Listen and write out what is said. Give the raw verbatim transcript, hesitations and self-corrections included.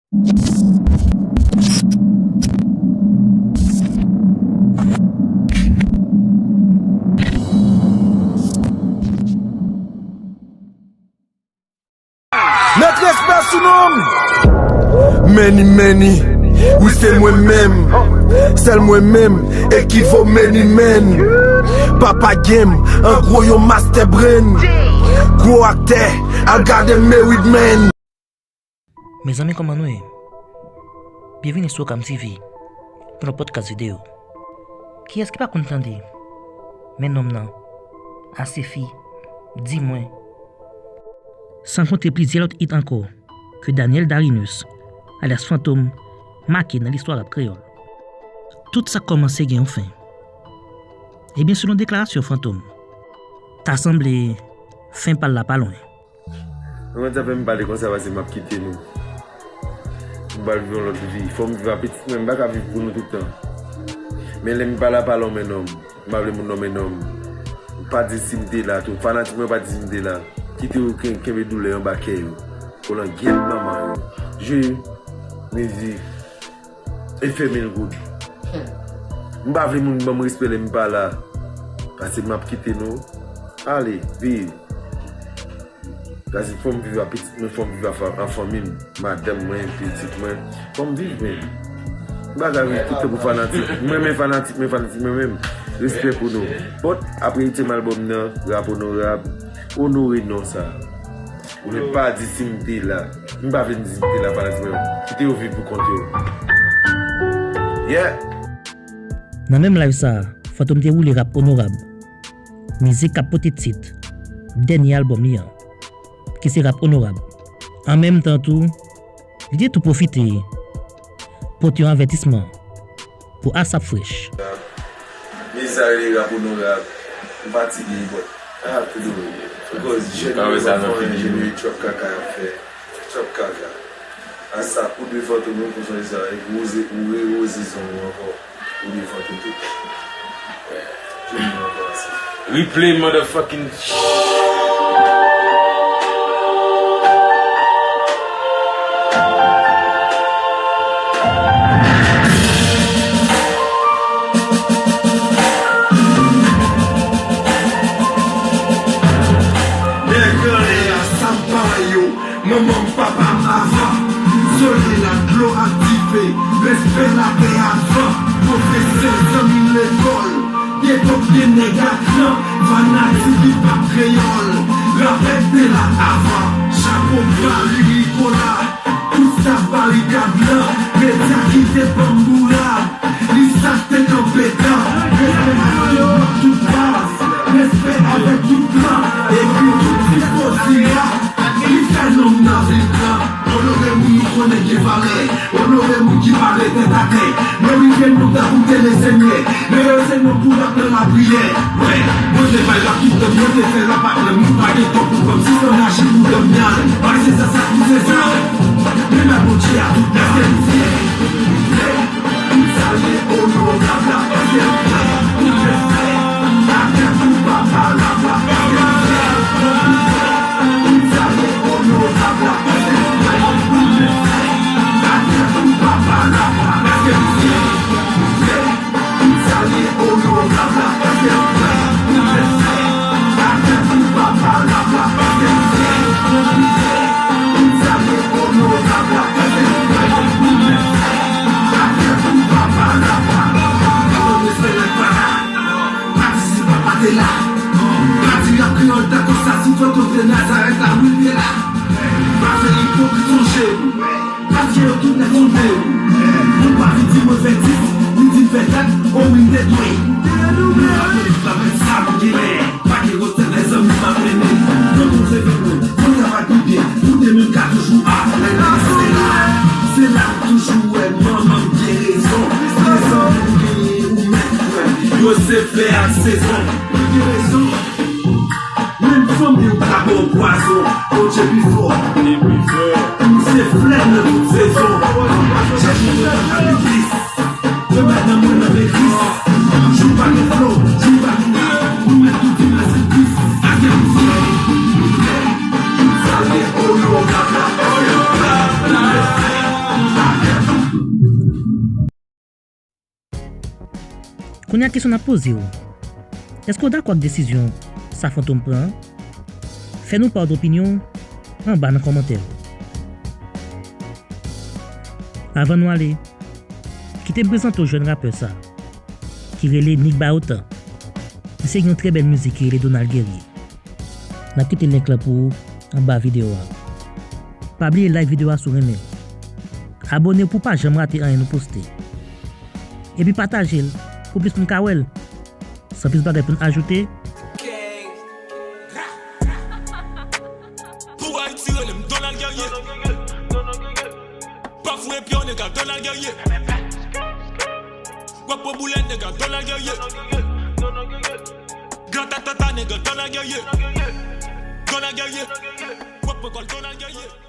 Met respè sou non m. Many, many. Wi, se mwen menm. Sèl mwen menm. Ekivo many man. Papa Game. An gwo, yon master brain. Gwo aktè. Al gade Married Man. Mezanmi, kòman nou ye? Byenvini sou Okam T V pou yon podcast videyo. Kiyès ki pa konn tande Men nonm nan, Asefi, Di mwen, san konte plizyè lòt hit ankò ke Daniel Darinus, alyas Fantom, make nan listwa rap kreyòl. Tout sa k kòmanse gen yon fen. Ebyen, selon deklarasyon Fantom, ta sanble fen pa l la pa lwen. Mwen konn sa fè m pale konsa, paske m ap kite nou. M pral viv yon lòt vi. Fò m viv a pitit mwen, m pa ka viv pou nou tout tan. Men lè m pa la, pa lonmen nonm. M pa vle moun lonmen nonm. Pa di si m te la tou. Fanatik mwen pa di si m te la. Kite yo ken-, kenbe doulè anba kè yo. Kolangyèt manman yo. Jwe mizik. E fè mil goud. M pa vle moun ban m respè lè m pa la. Paske m ap kite nou. Ale, viv. Paske fò m viv a pitit mwen, fò m viv a fa-, an fanmi m. Madanm mwen, pitit mwen. Fò m viv, men. M pa ka viv tout tan pou fanatik. Mwen, men fanatik, men fanatik, mwen menm. Respè pou nou. But, ap reyitye m albòm nan, rap onorab. Onore non sa. Ou menm pa di si m te la. M pa vle m di si m te la, pa nan ti mwen. Kite yo viv pou kont yo. Yeah. Nan menm live sa a, Fantom te woule rap Onorab, mizik k ap pote tit dènye albòm li an, ki se rap Onorab. An menm tan tou, li te tou pwofite pote yon avètisman pou ASAP Fresh. Men sa rele rap Onorab. M fatige, but I have to do it. Because jèn yo pa fè anyen, jèn yo trap kaka y ap fè. Trap kaka. ASAP, ou dwe Fantom, ou konn sa. Epi ou ze-, ou re-, ou zizon ou ankò. Ou dwe Fantom tout. Jèn yo ankò ASAP. Replay motherfucking. Nèg anlè a, sa m pa yo. Manman m, papa m avan. Solèy la, dlo ak dife. Respè latè avan. Pwofesè, zanmi lekòl. Epòk de nèg ak lan. Fanatik hip hop kreyòl. Rapè te la avan. Chapo ba Lirico la. Tout staff barikad lan. Medya ki te ban m bourad. Li sa k te kanpe tan. Respè avèk tout baz. Respè avèk tout plan. Epi tout tifozi a. Li fè non m nan vil lan. Onore moun nou konnen gen valè. Onore moun ki pa ret tèt atè. Merite nou tankou te le Senyè. Merite nou pou rap nan lapriyè. Wi, Bondye bay rap tout tan, Bondye fè rap ak lanmou, pa gen tan pou kòmsi, san aji pou dòmi al. Bay Seza sa pou Seza. Men bay Bondye a tout, paske li fè. Tout sa ye onorab la, paske li fè. Tout respè, atè pou papa rap la, paske li fè. Tout sa ye onorab la, paske li fè. Tout respè, atè pou papa rap la, paske li fè. Paske yo tout nèg sonje. Ou pa vin di mwen fè dis, ou di m fè dat, o wi m te dwe. Mwen pa konn pa mèt sa m genyen. Pa gen rotèl, lèzanmi m ap mennen. Tonton se vin mwen, mwen travay pi byen. Pou demen m ka toujou ap mennen. Se la, se la m toujou wè manman m gen rezon. Lèzanmi m genyen ou mèt kwè. Yo se flè ak sezon. Mwen gen rezon. Menm fanmi w ka ba w pwazon. Bondye pi fò. Li pi fò. M se flè nan tout sezon. Chèche mwen nan legliz. Yo mèt nan mwen nan legliz. Jou pa gen flow, jou pa gen rap. Nou mèt tou di mèsi Kris. Ake mouzik. Tout sa ye onorab la. Onorab la. Kounye a kesyon n ap poze w, èske w dakò ak desizyon sa Fantom pran an? Fè nou pa w d opinyon w anba nan kòmantè yo. Avan nou ale, kite m prezante w jèn rapè sa, ki rele Nick Bayotan. Misye gen yon trè bèl mizik ki rele Donald Guerrier. N ap kite link lan pou ou anba videyo a. Pa bliye like videyo a si w renmen l. Abone w pou w pa janm rate anyen nou poste. Epi pataje l pou plis moun ka wè l. San plis bagay pou n ajoute. Pou Ayiti rele m Donald Guerrier. Pa foure pye w nèg la Donald Guerrier. W ap pran boulèt nèg la Donald Guerrier. Gran tatata nèg la Donald Guerrier. Donald Guerrier. W ap pran kòl Donald Guerrier.